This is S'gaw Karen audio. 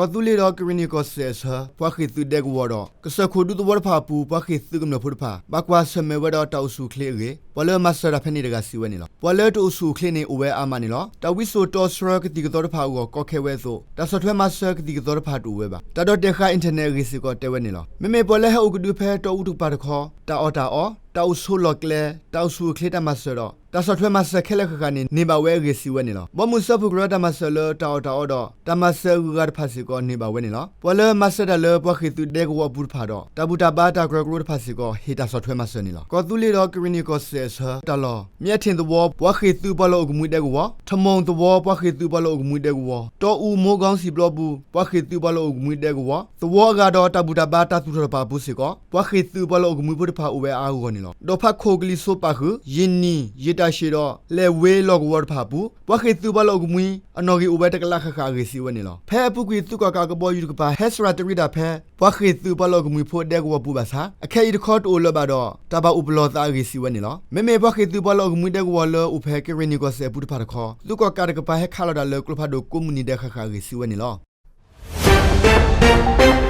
ကီၢ်သူလ့ၤဒီးကရ့ၣ်နံၣ်ကီၢ်စဲၣ်အဆၢ ပှၤဃ့ၢ်သုးဒဲကဝီၤဒီး ကစၢၢ်ခိၣ်ဒူသဝီတဖၣ်အပူၤ ပှၤဃ့ၢ်သုးကမျၢၢ်ဖိတဖၣ် ဘၣ်ကွၢ်ဆၢၣ်မဲာ်ဝဲဒီးတၢ်အိၣ်ဆူၣ်အိၣ်ချ့အဂ့ၢ် ပှၤလၢမၤစၢၤတၢ်ဖဲန့ၣ်တဂၤစံးဝဲန့ၣ်လီၤ. ပှၤလၢတအိၣ်ဆူၣ်အိၣ်ချ့န့ၣ် အိၣ်ဝဲအါမးန့ၣ်လီၤ. တၢ်ဝံစိာ်တီဆှၢကသံၣ်ကသီတဖၣ်အဂီၢ် ကီခဲဝဲအသိး တၢ်ဆီၣ်ထွဲမၤစၢၤကသံၣ်ကသီတဖၣ်တအိၣ်ဝဲဘၣ်. တၢ်ဒီၣ်တဲာ်ဃာ် internet အဂ့ၢ်စ့ၢ်ကီးတဲဝဲန့ၣ်လီၤ. မ့မ့ၢ်ပှၤလၢဟဲအိၣ်ကဒုဖဲတီအူတကပၤတခီ တၢ်အီၣ်တၢ်အီ, တၢ်အိၣ်ဆိးလီၢ်ကျဲ, တၢ်အိၣ်ဆူၣ်အိၣ်ချ့တၢ်မၤစၢၤဒီး တၢ်ဆီၣ်ထွဲမၤစၢၤခဲလၢာ်ဃၣ်ဃၣ်န့ၣ် န့ၢ်ဘၣ်ဝဲအဂ့ၢ်စံးဝဲန့ၣ်လီၤ. ဘီမုၢ်စၢဖှိၣ်ကရၢတၢ်မၤစၢၤလၢတၢ်အီၣ်တၢ်အီဒီး တၢ်မၤစၢၤအဂုၤအဂၤတဖၣ်စ့ၢ်ကီး န့ၢ်ဘၣ်ဝဲန့ၣ်လီၤ. ပှၤလၢမၤစၢၤတၢ်လၢပှၤဃ့ၢ်သုးဒဲကဝီၤအပူၤတဖၣ်ဒီး တၢ်ဘူၣ်တၢ်ဘါတၢ်ကရၢကရိတဖၣ်စ့ၢ်ကီး ဟ့ၣ်တၢ်ဆီၣ်ထွဲမၤစၢၤန့ၣ်လီၤ. ကီၢ်သူလ့ၤဒီးကရ့ၣ်နံၣ်ကီၢ်စဲၣ်အဆၢ တၢ်လီၢ် မ့ၢ်အထ့ၣ်သဝီ ပှၤဃ့ၢ်သုးပှၤလၢအိၣ်ကမှံဒဲကဝီၤ, ထမူၣ်သဝီ ပှၤဃ့ၢ်သုးပှၤလၢအိၣ်ကမှံဒဲကဝီၤ, တီအူမိၢ်ကီၢ်စံၣ်ဘျီပူၤ ပှၤဃ့ၢ်သုးပှၤလၢအိၣ်ကမှံဒဲကဝီၤ သဝီအဂၤဒီးတၢ်ဘူၣ်တၢ်ဘါတၢ်သူၣ်ထီၣ်တဖၣ်အပူၤစ့ၢ်ကီး ပှၤဃ့ၢ်သုးပှၤလၢအိၣ်ကမှံဖိတဖၣ်အိၣ်ဝဲအါအါဂီၢ်ဂီၢ်န့ၣ်လီၤ. ဒီးဖးခိၣ်ကလံၤစိးပာ်ဃုာ် ယ့ၣ်နံၣ် ယ့ၣ်တၢ်ရှ့ၣ်ဒီး လဲၣ်ဝ့လီၢ်ကဝီၤတဖၣ်အပူၤ ပှၤဃ့ၢ်သုးပှၤလၢအိၣ်ကမှံ အနီၣ်ဂံၢ်အိၣ်ဝဲတကလးဃၣ်ဃၣ်အဂ့ၢ်စံးဝဲန့ၣ်လီၤ. ဖဲအပူၤကွံာ်သုးကီၣ်ကးကဘီယူၤတကပၤ ဟဲစှၤတရံးတၢ်ဖဲ ပှၤဃ့ၢ်သုးပှၤလၢအိၣ်ကမှံဖိဒဲကဝီၤပူၤဘၣ်ဆၣ် အခဲအံၤတခီတအိၣ်လၢၤဘၣ်ဒီး တၢ်ဘၣ်အိၣ်ပလီၢ်သးအဂ့ၢ်စံးဝဲန့ၣ်လီၤ. မ့မ့ၢ်ပှၤဃ့ၢ်သုးပှၤလၢအိၣ်ကမှံဒဲကဝီၤလၢအိၣ်ဖဲကရ့ၣ်နံၣ်ကီၢ်စဲၣ်အပူၤတဖၣ်တခီ သုးကီၣ်ကးတကပၤဟဲခးလီၤတၢ်လၢကျိဖးဒိၣ်ကိးမုၢ်နံၤဒဲးဃၣ်ဃၣ်အဂ့ၢ်စံးဝဲန့ၣ်လီၤ.